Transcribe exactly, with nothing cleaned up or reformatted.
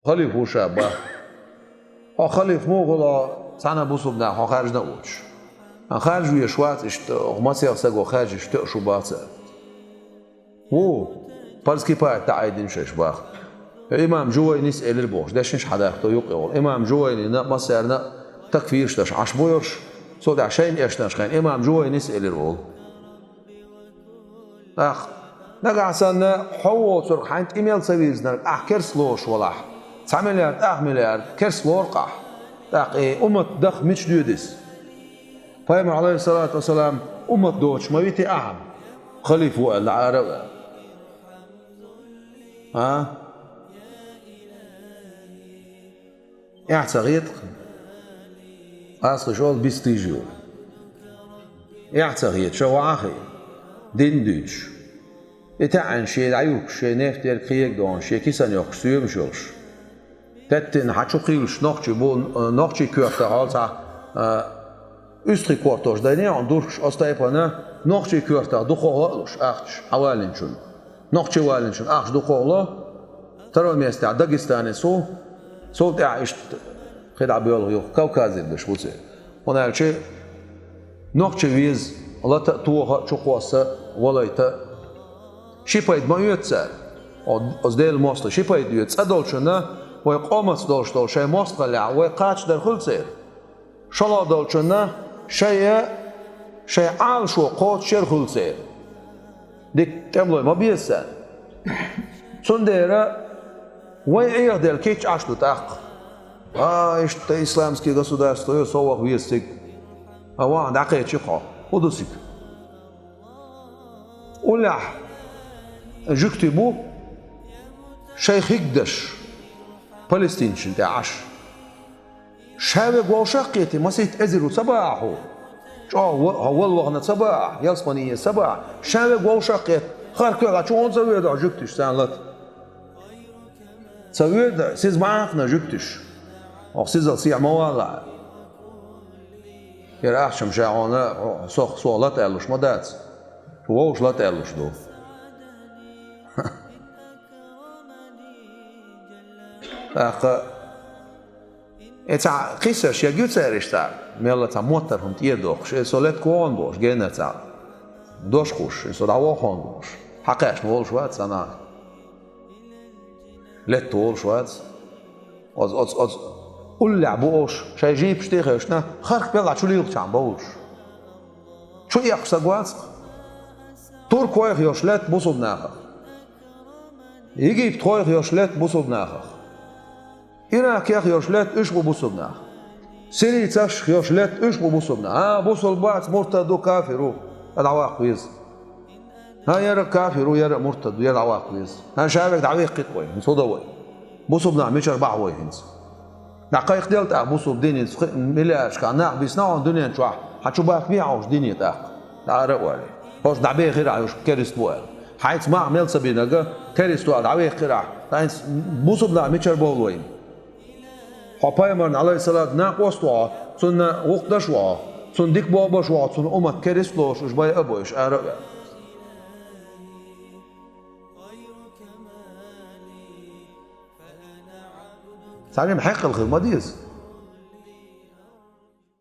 Халифа ву ша бах. Хьо халифа муха хуьлу, цхьана бусулба наха хьо хаьржина а воцуш? Хаьржа везаш вац иштта, оха масех саго хаьржа иштта а шу бац аьлла. Ву, парз кипаят дӀаайдина шайша бах. Имам Жувайнис элира бохуш, дешнаш хьадахто юкъе волу. Имам Жувайнина а массарна а такфираш даш Ӏаш бу йош, цул тӀаьхьа шайна эшнарш хьайна имам Жувайнис элира волу. ТӀаккха, нагахь санна хьо воцург хьайна тӀе мел ца вирзинарг ахь керс лоруш валахь, цхьа миллиард, ах миллиард керс лору-кх ахь. ТӀаккха и уммат даха мича доьду иза? Пайхамар, алейхиссалату вассалам, уммат доцуш ма вити ахьа, халифа ву аьлла, ара а ваьлла. А? Эхь ца хета-кх. Ас хиш олу бистийжа ю. Эхь ца хета, ша вахьа а хиъна, дин а дуьйцуш. И таьӀӀина шен дӀаюхкуш, шен нефть ерг кхега дохуш, шен кисана йоккхуш соьмаш йолуш. Теттина хьан чу кхийлуш нохчий бу, нохчий коьртах хьол цхьа, а, уьстагӀий кортош дайне хьуна дурхуш, оцу тайпана нохчий коьртах дукхахла а луш, ахча хьан валинчунна. Нохчий валинчунна ахча дукхахла, второй местехь Дагестанец ву, цул тӀаьхьа иштта кхидӀа боьлху юха Кавказерг даш ву церан. ХӀунда аьлча нохчий веза, лата а, тоха а, чукхосса а, валайта а. Ши пайда ма оьцу цара. О, оцу Делан мостагӀа ши пайда оьцу. ЦӀа долчунна вай къомаца долуш долу шайн мостагӀаллехь вай кхачадар хуьлу церан. ШолгӀа долчунна шайн, шайн Ӏалашо кхочушъяр хуьлу церан. Дика тӀемалой ма беза царна. Цундела вай Ӏехаделла кийча Ӏаш ду тӀаккха. А, иштта исламский государство ю, со ваха веза цига. А вахана дӀакхечи хьо. ХӀун ду цига? Уллехь жуьгти бу шайн хигдаш палестинчун тӀе Ӏаш. Ша верг вовшах а кхетий, масийтта эзар ву ца бахьа хьо? ЧӀогӀа ва-, хьо вала вахана ца бахьа, ялсамани еза ца бахьа? Ша верг вовшах а кхетий, харкхуьйла чу хьуна ца воьду хьо жуьгтиш царна лата? Ца воьду, сиз ма Ӏакхна жуьгтиш. Оха сизал сехьа ма валахь. Яра ахчам ша хьуна, со, со лата аьллуш ма дац. Шу вовша лата аьллуш ду. ТӀаккха и цхьа кхиссарш ягуьйцу цара иштта, мелла цхьа моттар хӀума тӀера дохуш, и со летта вогӀун бохуш, генара цхьа дош хууш, и со дӀавогӀу хьуна бохуш. Хьакхаьчна волуш вац цхьа нах. Летта волуш вац. Оцу, оцу, оцу уллехь бу ош, шайн жийпаш тӀе а хевшина, харх белахь чу лилхчахьана бовлуш. Чу эккхаш ца гоцу-кх. Туркойх йош летта бусулба нахах. Египетхойх йош летта бусулба нахах. Иракех йош летта уьш бу бусулба нах. Сирийцашх йош летта уьш бу бусулба нах. А, бусулба бац, муртад ву, кафир ву, ткъа дӀаваккха веза. ХӀан, яра а кафир ву, яра а муртад ву, яра дӀаваккха веза. ХӀан, ша верг дӀавехкхи-кх вай, хӀинца хӀун до вай? Бусулба нах мичара бахьа вай хӀинца? ДӀакхайкхаделла тӀаккха бусулба дин, хӀинца кхин миллиардашкахь нах бисна хьуна дуьнен чохь, хьан чу бахкабехьа хьуна дине тӀаккха? ДӀаара а валий. ХӀорш дӀабехира ахь уьш керист бу аьлла. Хьайца мах мел ца бинарг керист ву аьлла дӀавехкхира ахь. Ткъа хӀинца бусулба нах мичара бовлу вайна? Хьо пайхамарна, алейхиссалату, накъост ву хьо, цунна гӀуллакх даш ву хьо, цунна дика бохург беш ву хьо, цунна уммат керист лоруш уьш байа а бой, уьш ара а ваьлла. Цхьа жима хьекъал хила ма деза.